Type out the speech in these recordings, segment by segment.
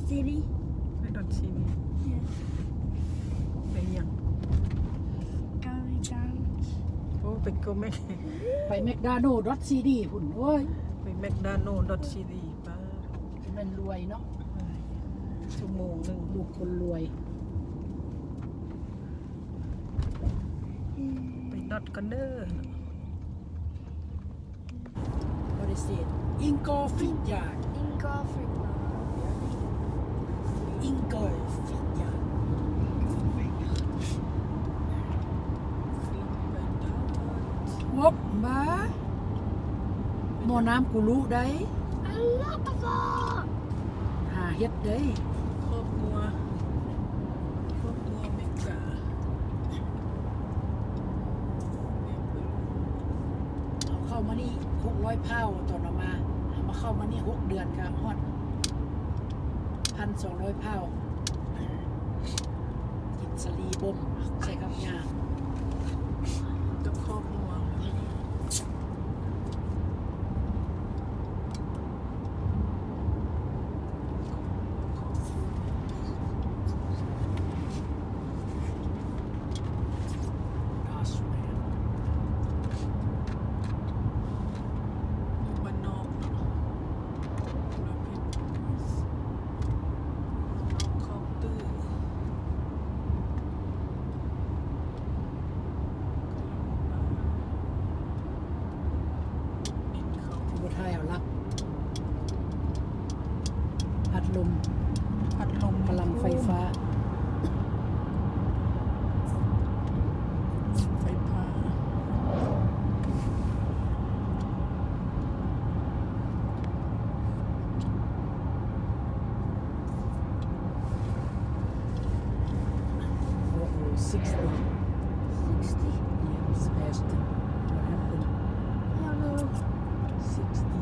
City. ໄປດອດຊີດີ Yeah. ໄປຫຍັງ? ກາເມກດາໂນ. ໂອ້ ໄປໂກເມກ ໄປແມັກດາໂນດອດຊີດີພຸ້ນ. ໂອ້ຍ ໄປແມັກດາໂນດອດຊີດີ. ປ້າ ຊິແມ່ນລວຍເນາະ. ຊົ່ວໂມງໜຶ່ງ ລູກຄົນລວຍ. ໄປດອດກັນເດີ. What is it? Ingo Vineyard. Ingo Vineyard. Ingo Vineyard. ໂອບ ມາ ໝໍ້ນ້ຳກູລຸໄດ໋. I love the fog. ຫາເຮັດໄດ໋. ຄອບຄົວ ຄອບຄົວເມກາ ເຮົາເຂົ້າມານີ້ຫົກຮ້ອຍພາວ ຕອນເຮົາມາ ເຮົາມາເຂົ້າມານີ້ຫົກເດືອນກະຮອດພັນສອງຮ້ອຍພາວ. ກິນສາລີບົ່ມໃສ່ກັບຫຍ້າ ກັບຄອບຄົວ. ຢູ່ບ້ານນອກເນາະ ນອກຄອກຕື້. ຄືບໍ່ຖ່າຍເອົາຫຼັກ ພັດລົມ ພັດລົມ ພະລັງໄຟຟ້າ ໄຟຟ້າ. Oh, sixty. Sixty? Yeah, Sebastian. What happened? I don't know. Sixty.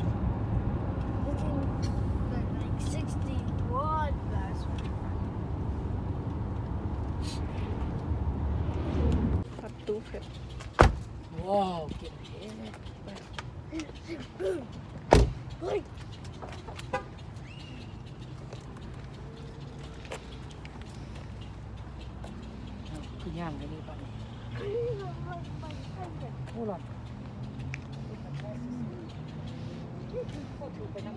Looking like, like sixty-one last week. ປະຕູເພິ່ນ ວ້າວ ເກັ່ງແທ້. ຄືຍ່າງໄປນີ້ປານນີ້ ໂອ້ ລອດ ໄປນຳ.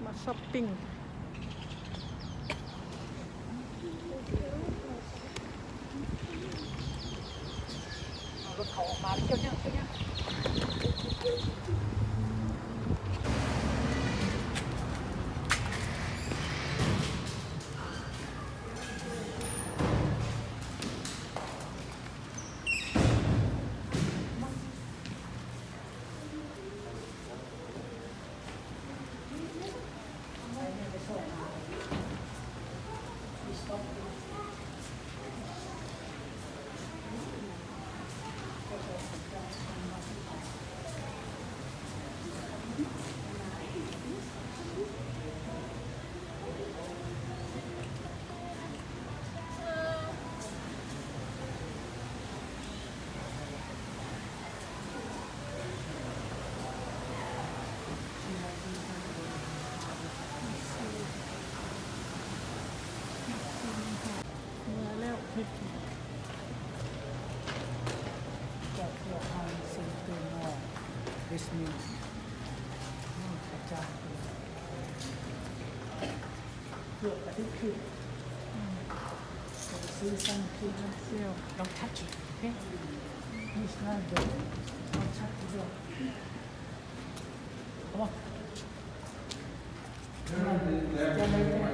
ມາຊັອບປິງ ເອົາລົດເຂົາອອກມາແລ້ວ ຂຽວຫຍັງ ຂຽວຫຍັງ. ເມື່ອແລ້ວ ເຮັດກິນ ເຈົ້າພວກເຮົາເຊັນເຕີມອ ເບສເມັນ ນີ້ພະເຈົ້າ. ເກືອບກະໄດ້ຄືນ ອືມ ກະໄປຊື້ຊັ້ນຄືນ. Don't touch it, okay? It's not good. Don't touch the door. Come on. Come on. Stand right there.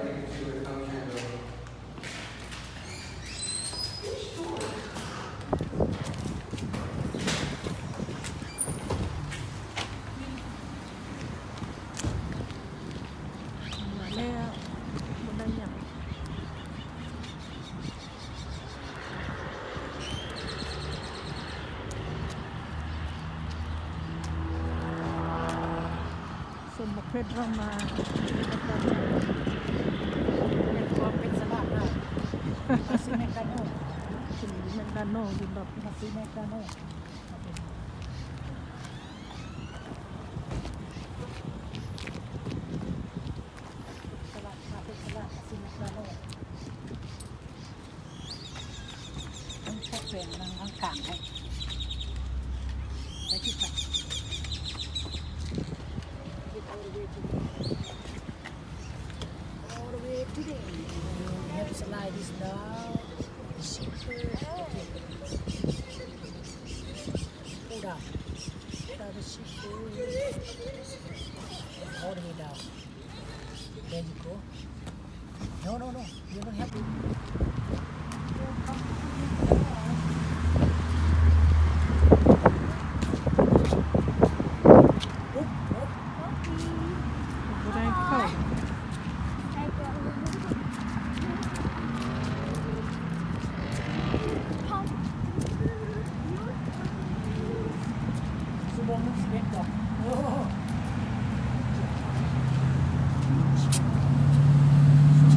Semua pedra mah. ເປັນຄວາມເປັນສະຫຼາດໄດ້ ມາຊື້ແມັກດາໂນ ຊື້ແມັກດາໂນຢູ່ດອກ ມາຊື້ແມັກດາໂນ. ກາງໃຫ້ ໄປທີ່ໄປ all the way to the, all the way to the end. We have to slide this down. The sheep herd. Pull down. Pull down the sheep herd. All the way down. There you go. No, no, no. You don't have to. Oop, oop. ບໍ່ໄດ້ເຂົ້າ. ຊົ່ວໂມງໜຶ່ງສິບເອັດບໍ່? ໂອ້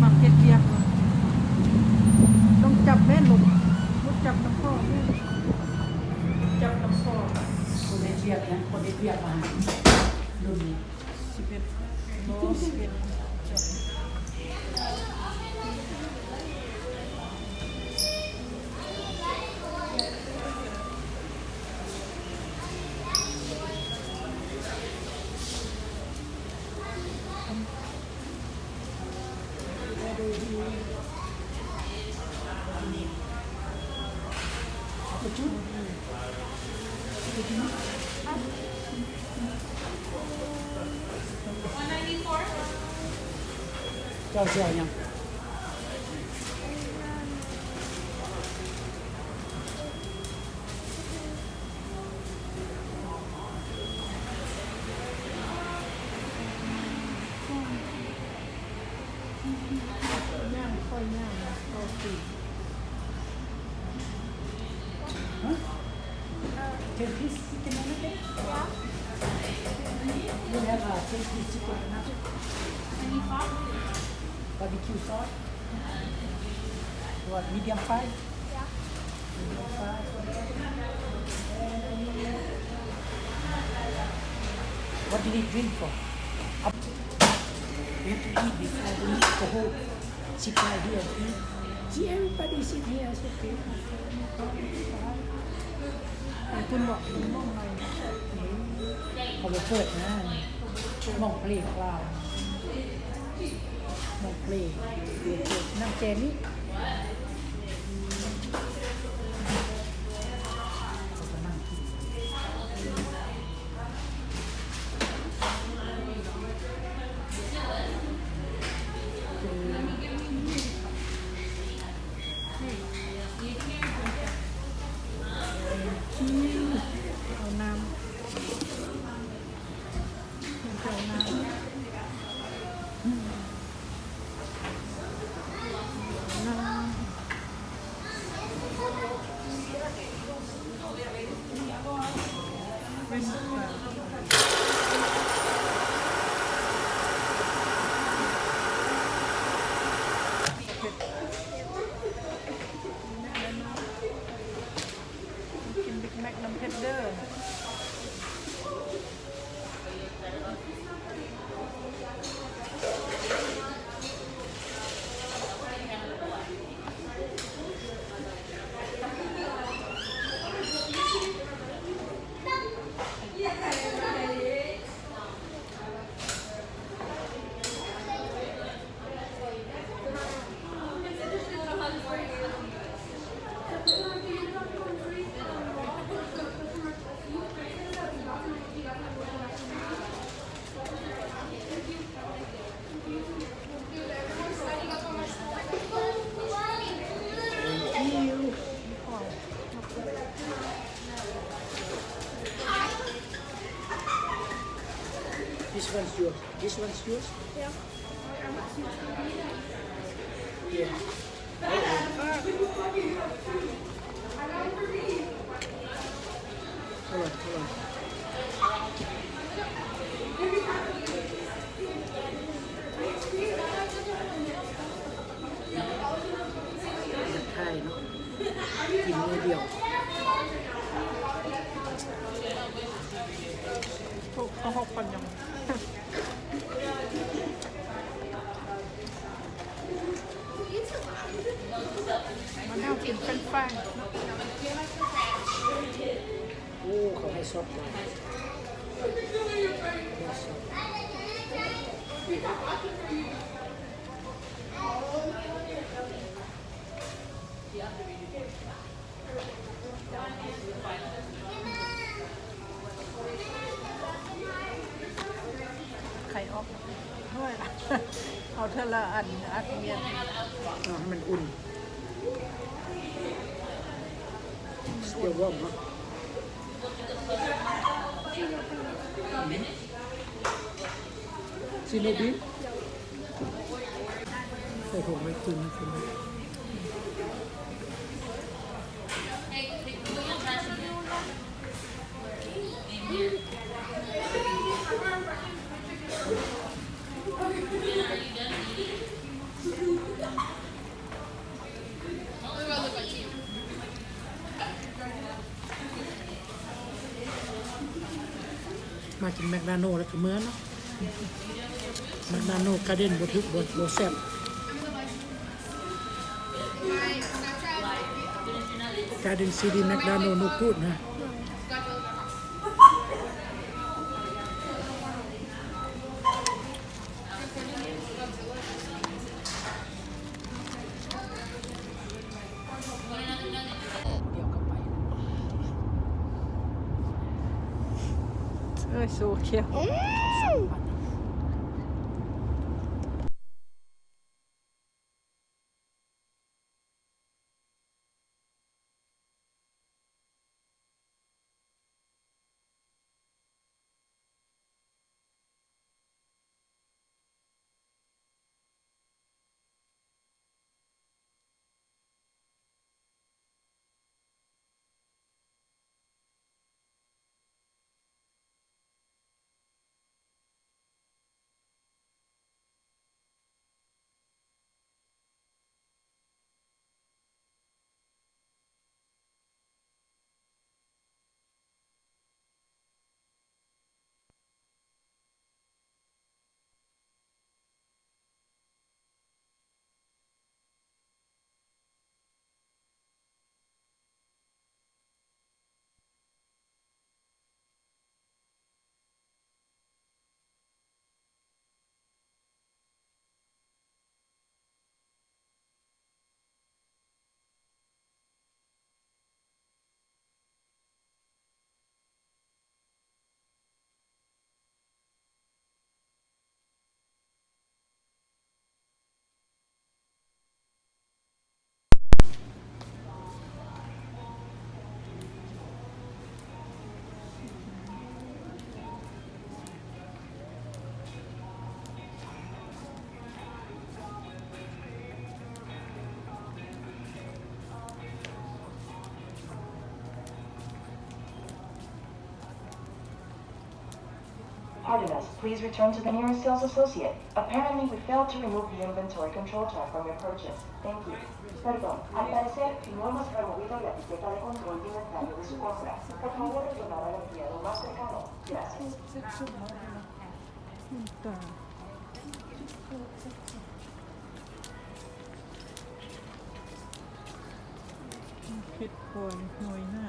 ມັກເຮັດວຽກເນາະ ຕ້ອງຈັບແມ່ນ ລົດຈັບນຳພໍ່ແມ່ນ ຈັບນຳພໍ່. ຄົນເຮັດວຽກນະ ຄົນເຮັດວຽກມາລຸ້ນນີ້. ສິບເອັດ ບໍ່ ສິບເອັດ. ເຈົ້າຊິເອົາຫຍັງ? ຍ່າງ ຄ່ອຍຍ່າງ ຄ່ອຍຕີ. Huh? Ten piece chicken nugget? Yeah. You have a ten piece chicken nugget? Any sauce? Barbecue sauce? What, medium fry? Yeah. Medium fry. What do you need drink for? Up. We have to eat before we go home. Sit right here, okay? See, everybody sit here, it's okay. ເຂົາບໍ່ເປີດນະ ໝ່ອງເພລງລາວ ໝ່ອງເພລງ ນຳແຈນີ້. ເອົານ້ຳ ເອົານ້ຳ. Big Mac ນຳເພັດເດີ. This one's yours. This one's yours? Yeah. Yeah. Hold on, hold on. ໄທເນາະ ກິນມື້ດຽວ. ເຂົາ ເຂົາຮອກປັນຫຍັງ? ມາແນວກິນເຟຣນຊ໌ຟຣາຍ. ຊອດຫຼາຍ ໄຂ່ອອກ ເອົາເທື່ອລະອັນ ອັດງຽດ ເອົາໃຫ້ມັນອຸ່ນ ສະເຕວວອມເນາະ. ຊິໂນບິ ໃສ່ຖົງໄວ້ຄືນ ມາກິນແມັກດາໂນແລ້ວກະເມືອເນາະ. ແມັກດາໂນກາເດັນບໍ່ຖືກ ບໍ່ ບໍ່ແຊບ. ກາເດັນຊີດີ ແມັກດາໂນ ໂນກູດນະ. ເອີຍ ໂຊຄຽວ. Pardon us, please return to the nearest sales associate. Apparently, we failed to remove the inventory control chart from your purchase. Thank you. Perdón, al parecer no hemos removido la etiqueta de control de inventario de su compra. Por favor, retornar al empleador más cercano. Gracias. ເຫັດພອຍ ຫອຍໜ້າ.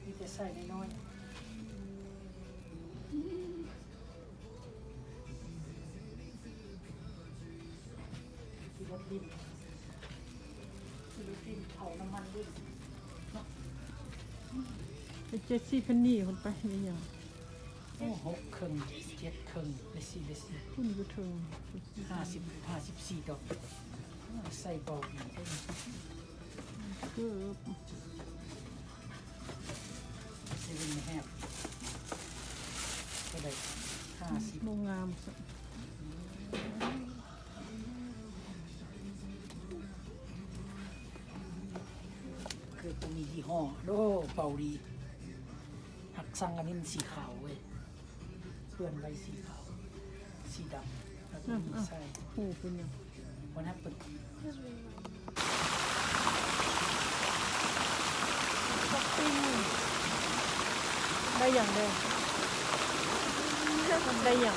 ມີແຕ່ໃສ່ນ້ອຍໆ. ຂີ່ລົດດິນ ຂີ່ລົດດິນ ເຜົານ້ຳມັນດິນເນາະ. ໄປເຈັດສີ່ພັນນີ້ ຄົນໄປແມ່ນຫຍັງ? ໂອ້ ຫົກເຄິ່ງ ເຈັດເຄິ່ງ ໄດ້ສີ່ ໄດ້ສີ່ ພຸ້ນຢູ່ເທິງ ຫ້າສິບ ຫ້າສິບສີ່ດອກ. ໃສ່ເບົາອີກ ເກີບ Seven and a half. ຫ້າສິບ ບໍ່ງາມຊະ. ຄືບໍ່ມີຍີ່ຫໍ້. ໂອ້ ເປົ່າດີ. ຮັກຊັງອັນນີ້ມັນສີຂາວເວີຍ. ເປື້ອນໄວ້ສີຂາວ ສີດຳ ແລ້ວກໍມີໃສ່ ອືມ ອືມ ໃສ່ ໂອ້ ເປັນຫຍັງ ບໍ່ນັບເປັນ ຊັອບປິງ ໄດ້ຫຍັງແດ່? ໄດ້ຫຍັງ?